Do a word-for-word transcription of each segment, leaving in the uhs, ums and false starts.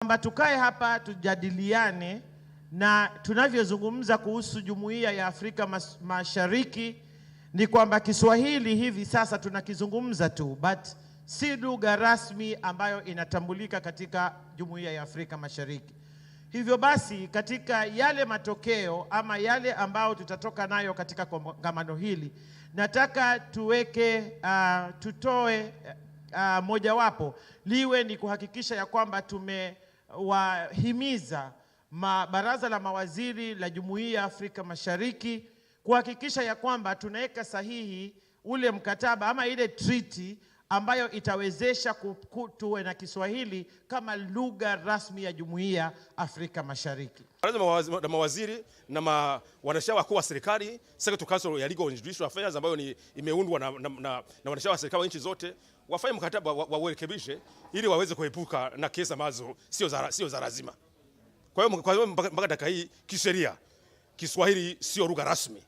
Kwamba tukae hapa tujadiliane, na tunavyozungumza kuhusu Jumuiya ya Afrika Mas-, Mashariki ni kwamba Kiswahili hivi sasa tunakizungumza tu, but si lugha rasmi ambayo inatambulika katika Jumuiya ya Afrika Mashariki. Hivyo basi, katika yale matokeo ama yale ambayo tutatoka nayo katika kongamano hili, nataka tuweke, ah, tutoe, ah, mojawapo liwe ni kuhakikisha ya kwamba tumewahimiza ma-, baraza la mawaziri la Jumuiya ya Afrika Mashariki kuhakikisha ya kwamba tunaweka sahihi ule mkataba ama ile treaty ambayo itawezesha ku-, ku-, tuwe na Kiswahili kama lugha rasmi ya Jumuiya Afrika Mashariki. Baraza la mawazi-, la mawaziri na ma-, wanasheria wakuu wa serikali, Secretary Council ya Legal and Judicial Affairs ambayo ni imeundwa na, na, na, na wanasheria wa serikali wa nchi zote, wafanye mkataba wa, wa urekebishe ili waweze kuepuka na kesi ambazo sio za, sio za lazima. Kwa hiyo, kwa hiyo mpaka, mpaka dakika hii kisheria Kiswahili sio lugha rasmi,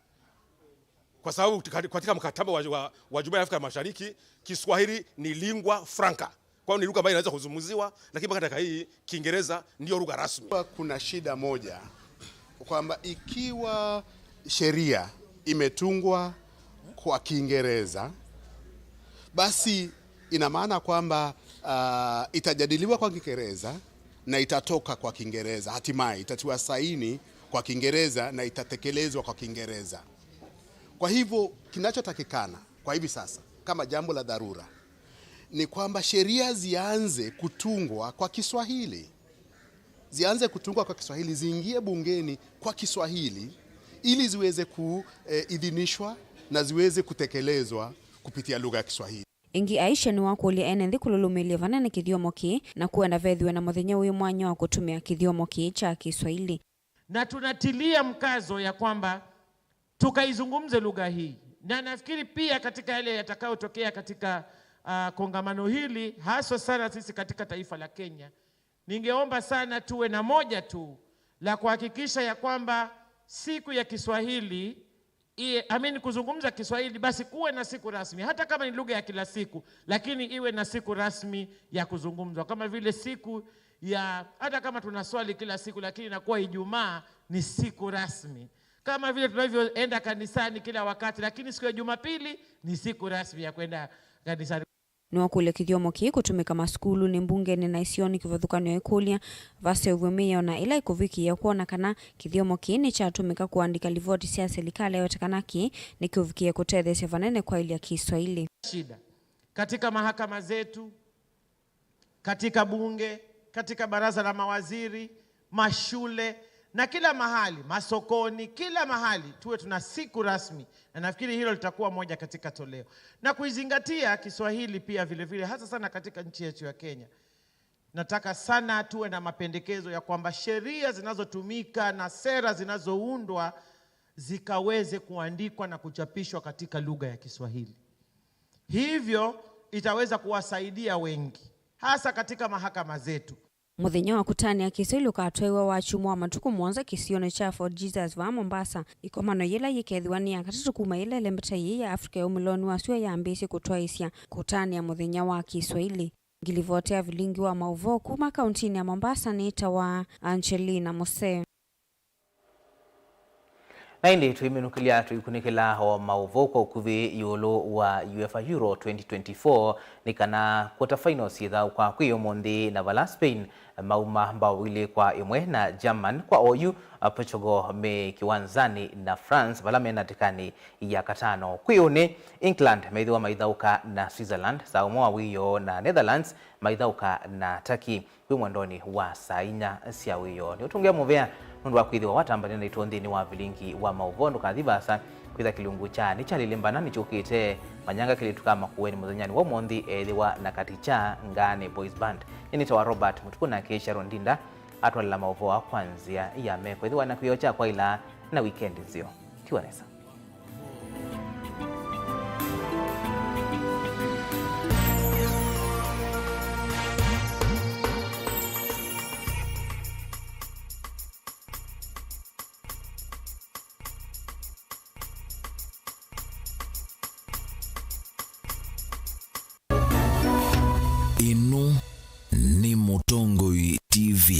kwa sababu katika, katika mkataba wa, wa, wa Jumuiya ya Afrika Mashariki, Kiswahili ni lingua franca. Kwa hiyo ni lugha ambayo inaweza kuzungumziwa, lakini mpaka dakika hii Kiingereza ndio lugha rasmi. Kuna shida moja, kwamba ikiwa sheria imetungwa kwa Kiingereza, basi ina maana kwamba, ah, itajadiliwa kwa Kiingereza na itatoka kwa Kiingereza, hatimaye itatiwa saini kwa Kiingereza na itatekelezwa kwa Kiingereza. Kwa hivyo, kinachotakikana kwa hivi sasa kama jambo la dharura ni kwamba sheria zianze kutungwa kwa Kiswahili, zianze kutungwa kwa Kiswahili, ziingie bungeni kwa Kiswahili ili ziweze kuidhinishwa na ziweze kutekelezwa kupitia lugha ya Kiswahili. Ĩngĩ, Aisha nĩwakũlya ene nthĩ kũlũlũmĩĩlya vanene kĩthyomo kĩĩ na kwenda vethĩwe na mũthenya wĩ mwanya wa kũtũmĩa kĩthyomo kĩĩ kya Kiswahili. Na tunatilia mkazo ya kwamba tukaizungumze lugha hii. Na nafikiri pia katika yale yatakayotokea katika, ah, kongamano hili, haswa sana sisi katika taifa la Kenya, ningeomba sana tuwe na moja tu la kuhakikisha ya kwamba siku ya Kiswahili, i-, I mean, kuzungumza Kiswahili, basi kuwe na siku rasmi, hata kama ni lugha ya kila siku, lakini iwe na siku rasmi ya kuzungumzwa, kama vile siku ya, hata kama tunaswali kila siku, lakini inakuwa Ijumaa ni siku rasmi. Kama vile tunavyoenda kanisani kila wakati, lakini siku ya Jumapili ni siku rasmi ya kwenda kanisani. Nĩwakũlya kĩthyomo kĩĩ kũtũmĩka masukulunĩ, mbungenĩ na isionĩ kĩvathũkany'o, ĩkũlya vaseũvw'e mĩao na ĩla ĩkũvikĩĩa kwona kana kĩthyomo kĩĩ nĩkyatũmĩka kũandĩka livoti sya silikalĩ, aweta kana kĩĩ nĩkĩũvikĩe kũtetheesya vanene kwaĩlya Kiswahili. Shida katika mahakama zetu, katika bunge, katika baraza la mawaziri, mashule na kila mahali, masokoni, kila mahali tuwe tuna siku rasmi, na nafikiri hilo litakuwa moja katika toleo. Na kuizingatia Kiswahili pia vile vile, hasa sana katika nchi yetu ya Kenya, nataka sana tuwe na mapendekezo ya kwamba sheria zinazotumika na sera zinazoundwa zikaweze kuandikwa na kuchapishwa katika lugha ya Kiswahili. Hivyo itaweza kuwasaidia wengi, hasa katika mahakama zetu. Mũthenya wa kũtanĩa Kĩswahili ũkatwaiwa Wakyumwa wa matukũ mũonza kĩsionĩ kya Fort Jesus vaa Mombasa. Ĩkomano yĩla yĩkethĩwa nĩ ya katatũ kuma yĩla ĩlembeta yĩĩ ya Africa ya ũmĩlonĩ wa sua yambĩĩsye kũtwaĩĩsya kũtanĩa mũthenya wa Kĩswahili. Ngilivoti ya vilingi wa maũvoo kuma kauntinĩ ya Mombasa nĩtawa Angelina Mose. Na ĩndĩ tũiminũkĩlya tũikunĩkĩla o maũvoo kwa ũkuvĩ ĩũlũ wa UEFA Euro twenty twenty-four, nĩ kana quarter finals yĩthaũkwa kwĩ ũmũnthĩ, na vala Spain mauma mbao ilĩ kwa ĩmwe na German. Kwa oyu, Portugal me kĩwanzanĩ na France, vala me ndatĩkanĩ ya katano. Kwĩ ũnĩ, England meĩthĩwa maithaũka na Switzerland, saa ũmwe wa wĩoo na Netherlands maithaũka na Turkey kwĩ mwendonĩ wa saa inya sya wĩoo. Nĩũtũngĩa mũvea nũndũ wa kwĩthĩwa watambanĩa naitũ nthĩnĩ wa vilingi wa maũvoo. Ndũkathi vaasa kwĩtha kĩlungu kya Nĩkyalĩlĩmbana nĩkyũkĩte. Manyanga kĩlĩtu ka Makueni mũthenyanĩ wa ũmũnthĩ eethĩwa na Katikya Ngaanĩ Boys Band. Nĩnĩtawa Robert Mũtukũ nake Sharon Ndinda atwalĩla maũvoo aa kwa nzĩa ya meko. Ĩthĩwa na kĩoo kya kwaĩla na wikendi nzeo. Tiwa nesa. Ĩno nĩ Mũtongoi T V.